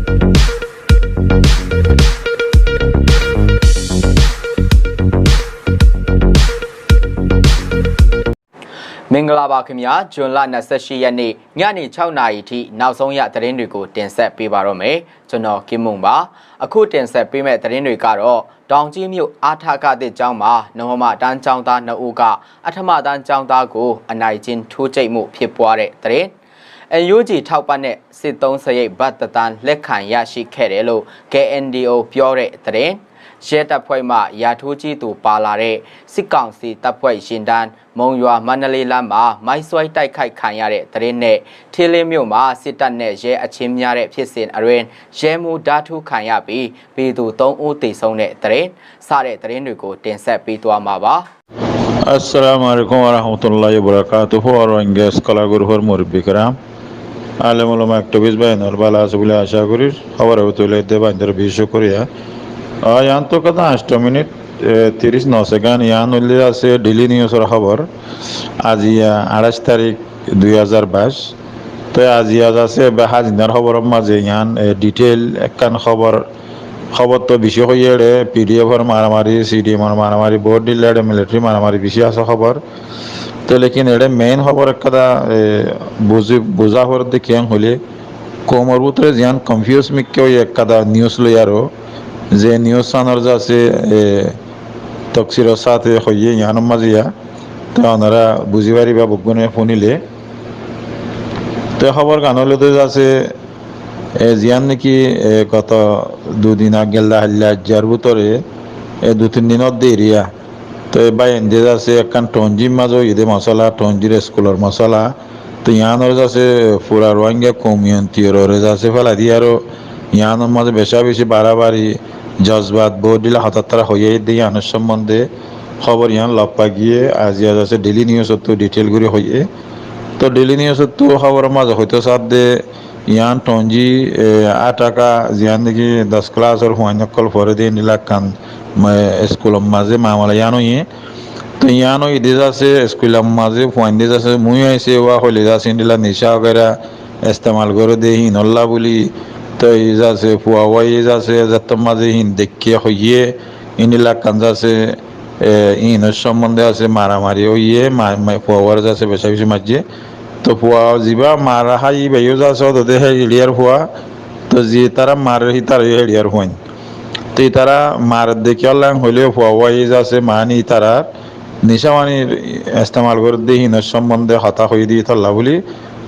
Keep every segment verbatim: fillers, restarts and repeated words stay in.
မင်္ဂလာပါခင်ဗျာ။ ဇွန်လနှစ်ဆယ့်ရှစ်ရက်နေ့ ညနေခြောက်နာရီထိ နောက်ဆုံးရသတင်းတွေကို တင်ဆက်ပေးပါတော့မယ်။ ကျွန်တော် ကင်းမုန်းပါ။ အခုတင်ဆက်ပေးမယ့်သတင်းတွေကတော့ တောင်ကြီးမြို့ အထက သစ်ကျောင်းမှာ နဝမတန်းကျောင်းသားနှစ်ဦးက အထမတန်းကျောင်းသားကို အနိုင်ကျင့်ထိုးကြိတ်မှု ဖြစ်ပွားတဲ့သတင်း၊ အန်ယူဂျီ ထောက်ပံ့တဲ့ စစ်သုံးစရိတ် ဘတ်တစ်သန်း လက်ခံရရှိခဲ့တယ်လို့ KNDO ပြောတဲ့သတင်း၊ ရဲတပ်ဖွဲ့မှ ရာထူးကြီးသူ ပါလာတဲ့ စစ်ကောင်စီတပ်ဖွဲ့ယာဉ်တန်း မုံရွာ-မန္တလေးလမ်းမှာ မိုင်းဆွဲတိုက်ခိုက်ခံရတဲ့သတင်းနဲ့ ထီလင်းမြို့မှာ စစ်တပ်နဲ့ရဲ အချင်းများတဲ့ဖြစ်စဉ်အတွင်း ရဲမှူးဓားထိုးခံရပြီး ပြည်သူသုံးဦးသေဆုံးတဲ့သတင်း စတဲ့သတင်းတွေကို တင်ဆက်ပေးသွားမှာပါ။ Assalamu alaikum warahmatullahi wabarakatuhu. Rohingya Scholar Group or murubbi kiram, alem ulama, activist bái ókkol bála asó buli acá gorir. Hóbor or tulai de báindor beci cúkuriya. Ó, yián to keda ancto minit, e, tiríc no sekend, yián óilde asé Daily News or hóbor. Aijja añçáic tarík, dui házar báic. Toi aijja asé ebbe házinar hóbor or mazé yián, e, detail ekkán hóbor. Hóbor to beci hoiyé, ere PDF or maramari, CDM or maramari, bout dilla ere military maramari beci asé hóbor. Toi lekin ere main hóbor ekkán, e, buzi, buza hoór de kiyán hoilé, koumor bútore ziyán confuse mikká óiye ekkán news loi aró, ze news sanor zasé, e, tofsilor sáte hoiyé yián or mazé ya, toi onora buzi fariba beggúne fúnile. Toi hóbor gán óilde zasé, e, ziyán niki, e, goto dui din age, hailla aijjar bútore, e, dui tin din or de eriya. Toi bái, ende zasé ekkán Tonjir mazé óiye de mosola, Tonjir eskulor mosola. Toi yián or zasé fura Rohingya community ore zasé félai di aró, yián or mazé beca beci barabari, jozbat, bout dilla hotá tará hoiyé de yián or sombonde hóbor yián loffa giyé, aijja zasé Daily News ottu detail gori hoiyé. Toi Daily News ottu hóbor or mazé hoito sádde, yián Tonji, e, Ataka, ziyán niki dos class or fuain ókkol fore de endilla ekkán, ma-, eskulor mazé mamala yián óiye. Toi yián óiye de zasé eskulor mazé fuain de zasé mui aisé wa hoile zasé endilla nica wagaira estemal gore de híinolla buli. Toi zasé fua wai zasé zettór mazé híin deikké hoiyé, endilla ekkán zasé, e, híinor sombonde zasé maramari óiye, ma-, ma-, fua ware zasé beca beci maijje. Toi fua ziba mar hái, íba yó zasé ódode hé eriyar fua. Toi zi tará marer hítara yó hé eriyar fuain. Toi ítara marer de kiyólla hoilé fua wai zasé mani ítarar nica mani estemal gore de híinor sombonde hotá hoiyé de ítolla buli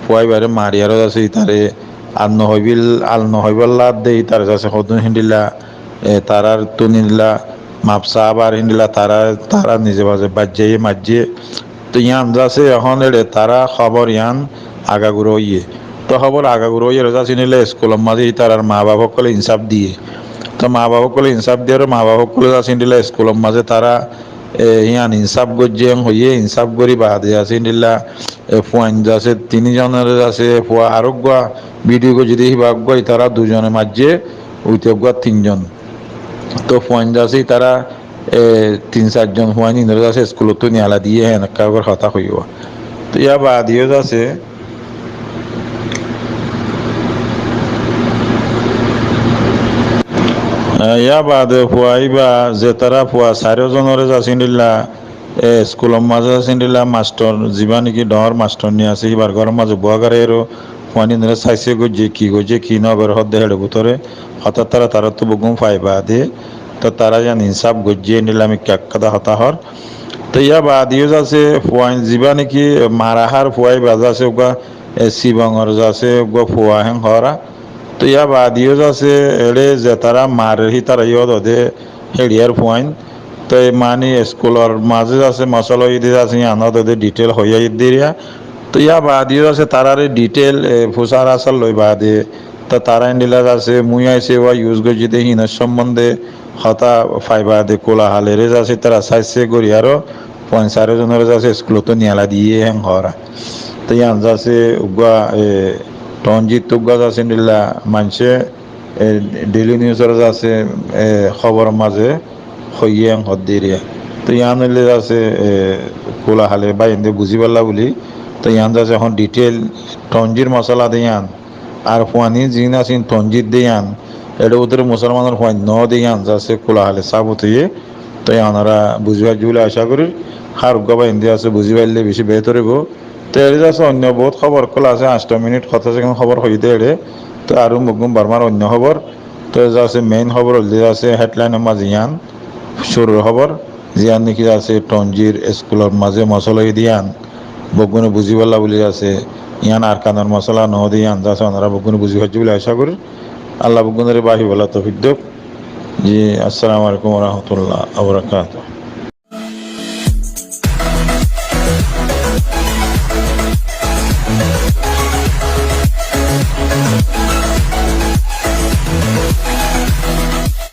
fua íbare mari aró zasé ítare al no hoibil-, al no hoibolla de ítare zasé hodún héndilla, e, tarar tún héndilla maf saá ar héndilla tara, tara nize baze baijjé maijjé. Toi yián zasé ehón ere tara hóbor yián agagura óiye. Toi hóbor agagura óiye ere zasé endilla eskulor mazé ítarar ma baf ókkole insaf diyé. Toi ma baf ókkole insaf diyé ere ma baf ókkole zasé endilla eskulor mazé tara, e, yián insaf goijjé hoiyé, insaf gori baade zasé endilla, e, fuain zasé tin zonore zasé fua ar uggua video goijjé de híba uggua ítara dui zone maijjé, uite uggua tin zon. Toi fuain zasé ítara, e, tin sair zon fuain ínore zasé eskulottú niyalai diyé, hén ekká gori hotá hoiyé. Toi yá baade yó zasé, e, yá baade fua íba ze tara fua sairó zonore zasé endilla, e, eskulor mazé zasé endilla mastor, ziba niki dhoóñr mastorni asé, híbar góror mazé búa goré ere fuain ínore saisé goijjé, ki goijjé, ki no goré hoódde héçe bútore hotá tará, tarattú beggún fai baade, toi tara yián insaf goijjé, endilla mikká ekkán hotá hoór. Toi yá baade yó zasé fuain ziba niki mara hár fua íba zasé uggua, e, Sibongor zasé uggua fua hén hoóra. Toi yá baade yó zasé ere ze tara marer hítara yó ódode hé eriyar fuain. Toi mani eskulor mazé zasé mosola óiye de zasé yián ódode detail hoiyé de eriya. Toi yá baade yó zasé tarare detail, e, fusar asar loi baade toi tara endilla zasé mui aisé wa use goijjé de híinor sombonde hotá fai baade kula halere zasé tara saisé gori aró fuain sairó zonore zasé eskulottú niyalai diyé hén hoóra. Toi yián zasé uggua, e, Tonjittú uggua zasé endilla maincé, e, Daily News or zasé, e, hóbor mazé hoiyé hén hoódde eriya. Toi yián óilde zasé, e, kula hale bái ende buzibálla buli. Toi yián zasé ehón detail Tonjir mosola de yián. Ar fuain ziín asé Tonzir de yián, eçé bútore musolmanor fuain no de yián, zasé kula hale sábut óiye. Toi onora buzí faijjó buli acá gorír. Hár uggúa bái indi asé buzí faille beci behétor óibo. Toi eçé zasé oinno bout hóbor ókkol asé, añcto minit hotá sekend hóbor hoiyé de eçé. Toi aró beggún Bormar oinno hóbor. Toi zasé mein hóbor óilde zasé hedlainor mazé yián cúrur hóbor, ziyán niki zasé Tonzir eskulor mazé mosola óiye de yián. Beggúne buzí failla buli zasé, yián Arkanor mosola no de yián, zasé onora beggúne buzí faijjó buli acá gorír. Allah beggúnore báfi bolla toufik douk. Ji, assalamu alaikum wa rahmatullahi wa barakatuhu.